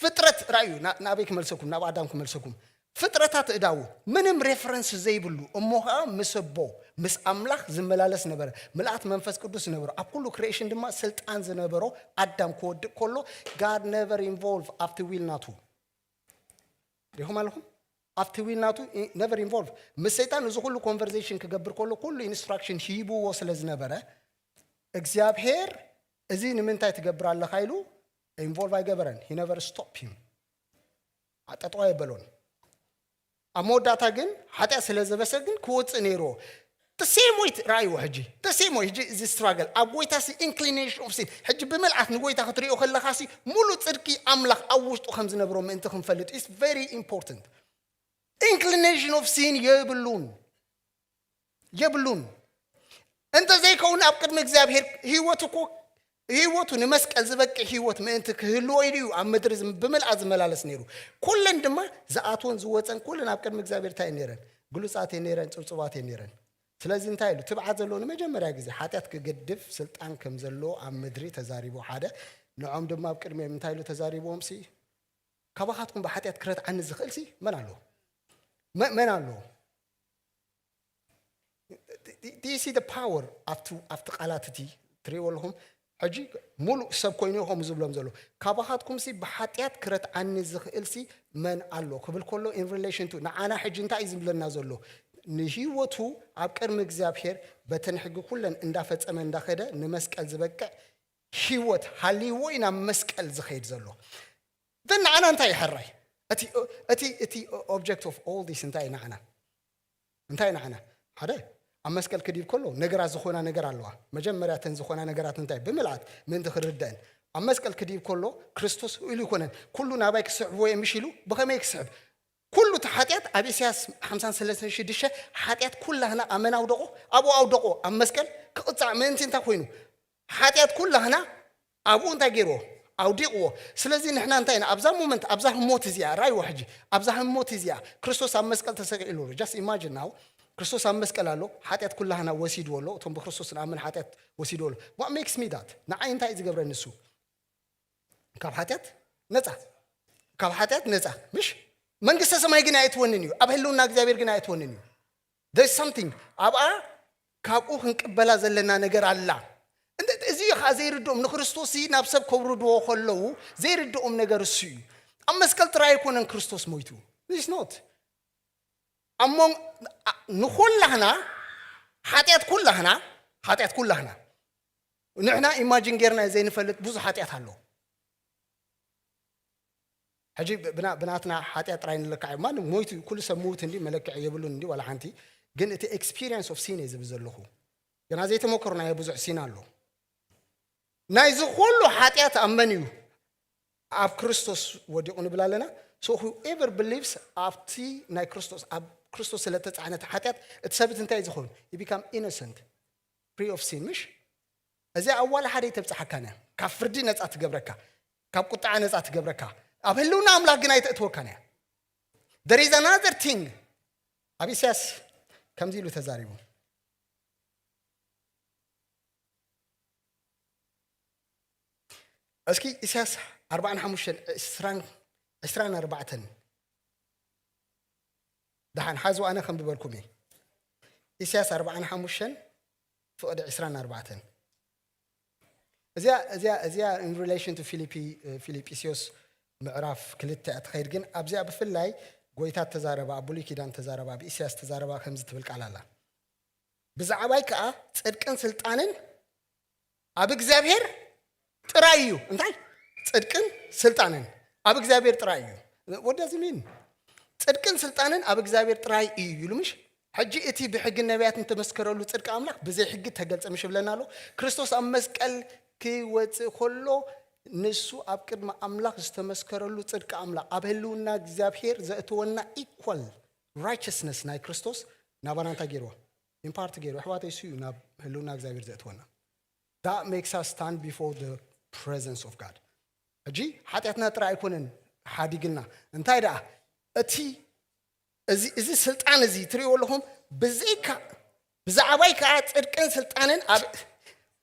ፍጥረት ራእዩ ናበይ ክመልሰኩም ናብ ኣዳም ክመልሰኩም ፍጥረታት እዳዉ ምንም ሬፈረንስ ዘይብሉ እሞ ከዓ ምስ ኣቦ ምስ ኣምላኽ ዝመላለስ ነበረ። ምልኣት መንፈስ ቅዱስ ዝነበሮ ኣብ ኩሉ ክሪኤሽን ድማ ስልጣን ዝነበሮ ኣዳም ክወድቅ ከሎ God never involve ኣብቲ ዊል ናቱ ሪኹም ኣለኹም ኣብቲ ዊል ናቱ ነቨር ኢንቮልቭ ምስ ሰይጣን እዚ ኩሉ ኮንቨርሴሽን ክገብር ከሎ ኩሉ ኢንስትራክሽን ሂብዎ ስለ ዝነበረ እግዚኣብሔር እዚ ንምንታይ ትገብር ኣለኻ ኢሉ ኢንቮልቭ ኣይገበረን። He never stop him። ኣጠጠዋ የበሎን። ኣብ መወዳእታ ግን ሓጢኣት ስለ ዘበሰ ግን ክወፅእ ነይርዎ። The same way ራእይዎ ሕጂ the same way ሕጂ እዚ ስትራግል ኣብ ጎይታ ሲ ኢንክሊኔሽን ኦፍ ሲን ሕጂ ብምልኣት ንጎይታ ክትሪኦ ከለኻ ሲ ሙሉ ፅድቂ ኣምላኽ ኣብ ውሽጡ ከም ዝነብሮ ምእንቲ ክንፈልጥ is very important። ኢንክሊኔሽን ኦፍ ሲን የብሉን የብሉን። እንተዘይከውን ኣብ ቅድሚ እግዚኣብሔር ህይወት እኮ ህይወቱ ንመስቀል ዝበቅዕ ህይወት ምእንቲ ክህልዎ ኢሉ እዩ ኣብ ምድሪ ዝም- ብምልኣት ዝመላለስ ነይሩ። ኩለን ድማ ዝኣትወን ዝወፀን ኩለን ኣብ ቅድሚ እግዚኣብሔር እንታይ እየን ነይረን? ግሉፃት እየን ነይረን፣ ፅብፁባት እየን ነይረን። ስለዚ እንታይ ኢሉ? ትብዓት ዘለዎ ንመጀመርያ ግዜ ሓጢኣት ክገድፍ ስልጣን ከም ዘለዎ ኣብ ምድሪ ተዛሪቡ ሓደ ንዖም ድማ ኣብ ቅድሚኦም እንታይ ኢሉ ተዛሪብዎም ሲ ካባኻትኩም ብሓጢኣት ክረትዓኒ ዝኽእል ሲ መን ኣሎ? መ- መን ኣሎ? Do you see the power ኣብቲ ኣብቲ ቃላት እቲ ትሪእዎ ኣለኹም? ሕጂ ሙሉእ ሰብ ኮይኑ ኢኹም ዝብሎም ዘሎ ካባኻትኩም ሲ ብሓጢኣት ክረትዓኒ ዝኽእል ሲ መን ኣሎ ክብል ከሎ in relation to ንዓና ሕጂ እንታይ እዩ ዝብለና ዘሎ? ንህይወቱ ኣብ ቅድሚ እግዚኣብሔር በተን ሕጊ ኩለን እንዳፈጸመ እንዳኸደ ንመስቀል ዝበቅዕ ህይወት ሃልይዎ ኢና መስቀል ዝኸይድ ዘሎ። Then ንዓና እንታይ ይሕራይ? እቲ እቲ እቲ object of all this እንታይ እዩ ንዓና? እንታይ እዩ ንዓና? ሓደ ኣብ መስቀል ክድይብ ከሎ ነገራት ዝኾና ነገር ኣለዋ። መጀመርያ እተን ዝኾና ነገራት እንታይ ብምልኣት ምእንቲ ክርደአን ኣብ መስቀል ክድይብ ከሎ ክርስቶስ ኢሉ ይኮነን ኩሉ ናባይ ክስዕብዎ እዮም ምሽ ኢሉ ብኸመይ ክስዕብ ኩሉ እቲ ሓጢኣት ኣብ ኢሳያስ ሓምሳን ሰለስተን ሽዱሽተ ሓጢኣት ኩላህና ኣመን ኣውደቆ ኣብኡ ኣውደቆ ኣብ መስቀል ክቕፃዕ ምእንቲ እንታይ ኮይኑ ሓጢኣት ኩላህና ኣብኡ እንታይ ገይርዎ ኣውዲቕዎ። ስለዚ ንሕና እንታይ ኢና ኣብዛ ሞመንት ኣብዛ ህሞት እዚኣ ራይዎ ሕጂ ኣብዛ ህሞት እዚኣ ክርስቶስ ኣብ መስቀል ተሰቂሉ ኣሎ just imagine now ክርስቶስ ኣብ መስቀል ኣሎ ሓጢኣት ኩላህና ወሲድዎ ኣሎ እቶም ብክርስቶስ ንኣምን ሓጢኣት ወሲድዎ ኣሎ what makes me that ንዓይ እንታይ እዩ ዝገብረኒ ንሱ ካብ ሓጢኣት ነፃ ካብ ሓጢኣት ነፃ ምሽ መንግስተ ሰማይ ግን ኣይእትወንን እዩ ኣብ ህልውና እግዚኣብሔር ግን ኣይእትወንን እዩ there's something ኣብኣ ካብኡ ክንቅበላ ዘለና ነገር ኣላ እዚ ከዓ ዘይርድኦም ንክርስቶስ ናብ ሰብ ከውርድዎ ከለዉ ዘይርድኦም ነገር እሱ እዩ ኣብ መስቀል ጥራይ ኣይኮነን ክርስቶስ ሞይቱ is not ኣሞ ንኩላህና ሓጢኣት ኩላህና ሓጢኣት ኩላህና ንሕና ኢማጂን ጌርና ዘይንፈልጥ ብዙሕ ሓጢኣት ኣሎ ሕጂ ብናትና ሓጢኣት ጥራይ ንለካዕ ማንም ሞይቱ ኩሉ ሰብ ምውት እንዲ መለክዕ የብሉን እንዲ ዋላ ሓንቲ ግን እቲ experience of sin እየ ዝብል ዘለኹ ገና ዘይተመከሩ ናይ ብዙሕ ሲን ኣሎ ናይዚ ኩሉ ሓጢኣት ኣብ መን እዩ ኣብ ክርስቶስ ወዲቑ ንብል ኣለና so whoever believes ኣብቲ ናይ ክርስቶስ ኣብ ክርስቶስ ስለተፃዕነት ሓጢኣት እቲ ሰብት እንታይ ዝኸውን become innocent free of sin ምሽ እዚኣ ኣብ ዋላ ሓደ ይተብፅሓካን እያ ካብ ፍርዲ ነፃ ትገብረካ ካብ ቁጣዓ ነፃ ትገብረካ ኣብ ህልውና ኣምላኽ ግን ኣይተእትወካን እያ there is another thing ኣብ ኢሳያስ ከምዚ ኢሉ ተዛሪቡ እስኪ ኢሳያስ ኣርባዓን ሓሙሽተን ዕስራን ዕስራን ኣርባዕተን ደሓን ሓዙ ኣነ ከንብበልኩም እየ ኢሳያስ ኣርባዓን ሓሙሽተን ፍቕዲ ዕስራን ኣርባዕተን እዚኣ እዚኣ እዚኣ in relation to ፊልፒ ፊልጵስዮስ ምዕራፍ ክልተ እያ ትኸይድ ግን ኣብዚኣ ብፍላይ ጎይታ ተዛረባ ኣብ ብሉይ ኪዳን ተዛረባ ኣብ ኢሳያስ ተዛረባ ከምዚ ትብል ቃል ኣላ ብዛዕባይ ከዓ ፅድቅን ስልጣንን ኣብ እግዚኣብሔር ጥራይ እዩ እንታይ ፅድቅን ስልጣንን ኣብ እግዚኣብሔር ጥራይ እዩ ወደዚ ሚን ፅድቅን ስልጣንን ኣብ እግዚኣብሔር ጥራይ እዩ ይሉ ምሽ ሕጂ እቲ ብሕጊ ነቢያት እንተመስከረሉ ፅድቂ ኣምላኽ ብዘይ ሕጊ ተገልፀ ምሽ ብለና ኣሎ ክርስቶስ ኣብ መስቀል ክወፅእ ከሎ ንሱ ኣብ ቅድሚ ኣምላኽ ዝተመስከረሉ ጽድቂ ኣምላኽ ኣብ ህልውና እግዚኣብሔር ዘእተወና ኢኳል ራይቸስነስ ናይ ክርስቶስ ናባና እንታይ ገይርዎ? ኢምፓርት ገይርዎ። ኣሕዋተይ፣ እሱ እዩ ናብ ህልውና እግዚኣብሔር ዘእተወና። That makes us stand before the presence of God. ሕጂ ሓጢኣትና ጥራይ ኣይኮነን ሓዲግና፣ እንታይ ደኣ እቲ እዚ እዚ ስልጣን እዚ ትሪእዎ ኣለኹም። ብዘይካ ብዛዕባይ ከዓ ጽድቅን ስልጣንን ኣብ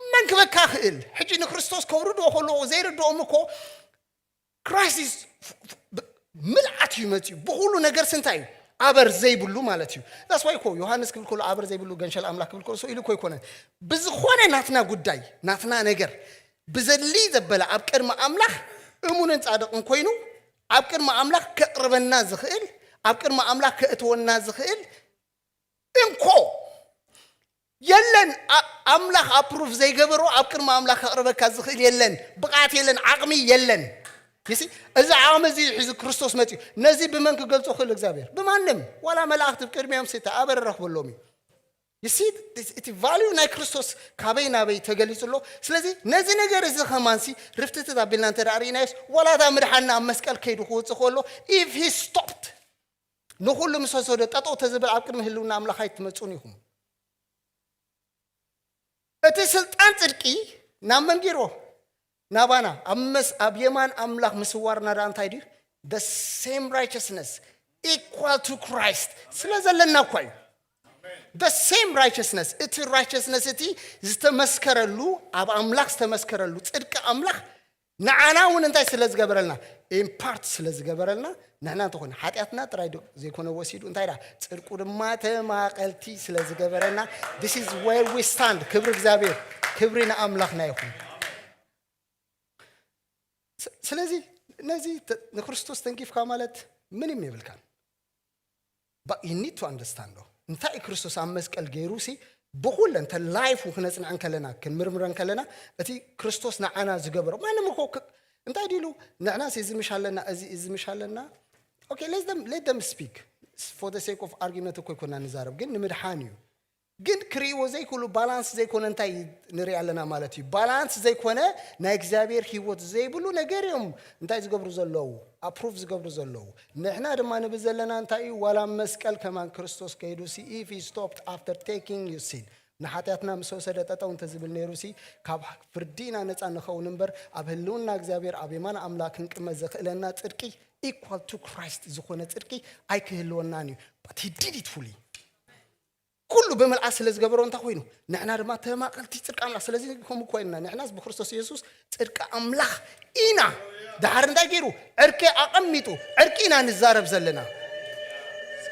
መን ክበካ ክእል? ሕጂ ንክርስቶስ ከውርድዎ ከለዎ ዘይርድኦም እኮ ክራይሲስ ምልኣት እዩ መፅዩ። ብኩሉ ነገር ስንታይ እዩ? ኣበር ዘይብሉ ማለት እዩ። ዳስዋይ እኮ ዮሃንስ ክብል ከሎ ኣበር ዘይብሉ ገንሸል ኣምላኽ ክብል ከሎ ሰው ኢሉ እኮ ኣይኮነን። ብዝኾነ ናትና ጉዳይ ናትና ነገር ብዘድሊ ዘበለ ኣብ ቅድሚ ኣምላኽ እሙንን ጻድቕን ኮይኑ ኣብ ቅድሚ ኣምላኽ ከቕርበና ዝኽእል፣ ኣብ ቅድሚ ኣምላኽ ከእትወና ዝኽእል እንኮ የለን። ኣምላኽ ኣፕሩቭ ዘይገበሮ ኣብ ቅድሚ ኣምላኽ ከቕርበካ ዝኽእል የለን። ብቕዓት የለን፣ ዓቕሚ የለን። ይሲ እዚ ዓቕሚ እዚ ሒዙ ክርስቶስ መፅዩ። ነዚ ብመን ክገልጾ ክእል እግዚኣብሔር? ብማንም። ዋላ መላእኽቲ ብቅድሚኦም ሴታ ኣበረ ረኽበሎም እዩ። ይሲ እቲ ቫልዩ ናይ ክርስቶስ ካበይ ናበይ ተገሊጹ ኣሎ። ስለዚ ነዚ ነገር እዚ ከማንሲ ርፍትትት ኣቢልና እንተ ርኢናዮስ ዋላ እታ ምድሓና ኣብ መስቀል ከይዱ ክውፅእ ከሎ if he stopped ንኹሉ ምስ ወሰዶ ጠጠው ተዝብል ኣብ ቅድሚ ህልውና ኣምላኽ ኣይትመፁን ኢኹም። እቲ ስልጣን ጽድቂ ናብ መን ገይርዎ? ናባና። ኣብ መስ ኣብ የማን ኣምላኽ ምስዋርና ደኣ እንታይ ድዩ? The same righteousness equal to Christ ስለ ዘለና እኳ እዩ። The same righteousness፣ እቲ righteousness እቲ ዝተመስከረሉ፣ ኣብ ኣምላኽ ዝተመስከረሉ ጽድቂ ኣምላኽ ንዓና እውን እንታይ ስለ ዝገበረልና? ኢምፓርት ስለ ዝገበረልና። ንሕና እንተኾነ ሓጢኣትና ጥራይ ዘይኮነ ወሲዱ እንታይ ዳ ጽድቁ ድማ ተማቐልቲ ስለ ዝገበረና። This is where we stand። ክብሪ እግዚኣብሔር፣ ክብሪ ንኣምላኽና ይኹን። ስለዚ ነዚ ንክርስቶስ ተንኪፍካ ማለት ምንም የብልካን። But you need to understand ዶ እንታይ ክርስቶስ ኣብ መስቀል ገይሩ ሲ ብኩለ እንተ ላይፉ ክነጽንዐ እንከለና ክንምርምረ እንከለና እቲ ክርስቶስ ንዓና ዝገበሮ ማንም እኮ እንታይ ዲሉ ንዕና ሲ እዚ ምሽ ኣለና እዚ እዚ ምሽ ኣለና okay let them let them speak for the sake of argument እኮ ይኮና ንዛረብ ግን ንምድሓን እዩ ግን ክርእይዎ ዘይክእሉ ባላንስ ዘይኮነ እንታይ ንርኢ ኣለና ማለት እዩ ባላንስ ዘይኮነ ናይ እግዚኣብሔር ህይወት ዘይብሉ ነገር እዮም እንታይ ዝገብሩ ዘለዉ ኣፕሩቭ ዝገብሩ ዘለዉ ንሕና ድማ ንብል ዘለና እንታይ እዩ ዋላ መስቀል ከማን ክርስቶስ ከይዱ ሲ if he stopped after taking you sin ንሓጢኣትና ምስ ወሰደ ጠጠው እንተዝብል ነይሩ ሲ ካብ ፍርዲ ኢና ነፃ ንኸውን እምበር ኣብ ህልውና እግዚኣብሔር ኣብ የማን ኣምላክ ክንቅመጥ ዘኽእለና ፅድቂ equal to Christ ዝኾነ ፅድቂ ኣይክህልወናን እዩ but he did it fully ኩሉ ብምልኣት ስለ ዝገበሮ እንታይ ኮይኑ ንሕና ድማ ተማቐልቲ ፅድቂ ኣምላኽ ስለዚ ከም ኮይንና ንሕናስ ብክርስቶስ የሱስ ፅድቂ ኣምላኽ ኢና ድሓር እንታይ ገይሩ ዕርቂ ኣቐሚጡ ዕርቂ ኢና ንዛረብ ዘለና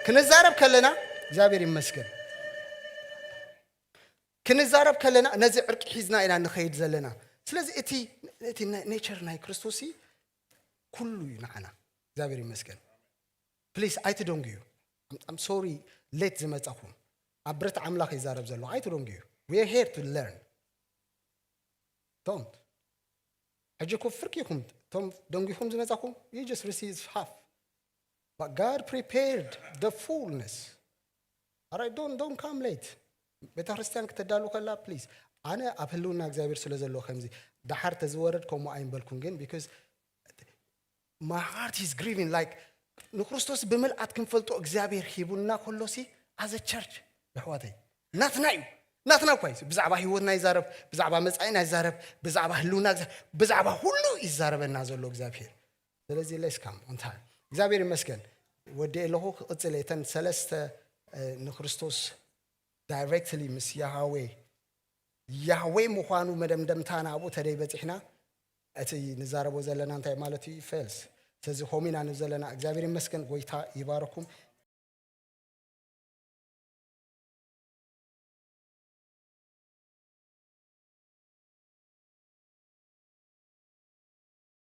ክንዛረብ ከለና እግዚኣብሔር ይመስገን ክንዛረብ ከለና ነዚ ዕርቂ ሒዝና ኢና ንኸይድ ዘለና ስለዚ እቲ እቲ ኔቸር ናይ ክርስቶስ ኩሉ እዩ ንዓና እግዚኣብሔር ይመስገን ፕሊስ ኣይትደንጉዩ I'm sorry ሌት ዝመጻኹም ኣብ ብረት ኣምላኽ ይዛረብ ዘሎ ኣይትደንጉዩ we are here to learn don't ሕጂ እኮ ፍርቂ ኢኹም እቶም ደንጉኹም ዝመጻኹም you just receive half but God prepared the fullness alright don't don't come late ቤተ ክርስቲያን ክተዳሉ ከላ ፕሊዝ ኣነ ኣብ ህልውና እግዚኣብሔር ስለ ዘለዎ ከምዚ ዳሓር ተዝወረድ ከምኡ ኣይንበልኩን ግን because my heart is grieving like ንክርስቶስ ብምልኣት ክንፈልጦ እግዚኣብሔር ሂቡና ከሎሲ as a church ኣሕዋተይ ናትና እዩ ናትና እኳ እዩ ብዛዕባ ህይወትና ይዛረብ ብዛዕባ መጻኢና ይዛረብ ብዛዕባ ህልውና ብዛዕባ ሁሉ ይዛረበና ዘሎ እግዚኣብሔር ስለዚ let's come on time እግዚኣብሔር ይመስገን ወዲ ኣለኹ ክቕፅል እተን ሰለስተ ንክርስቶስ ዳይሬክትሊ ምስ ያሃዌ ያህዌ ምዃኑ መደምደምታ ናብኡ ተደይ በፂሕና እቲ ንዛረቦ ዘለና እንታይ ማለት እዩ ፌልስ ስለዚ ሆሚና ንብ ዘለና እግዚኣብሔር ይመስገን ጎይታ ይባረኩም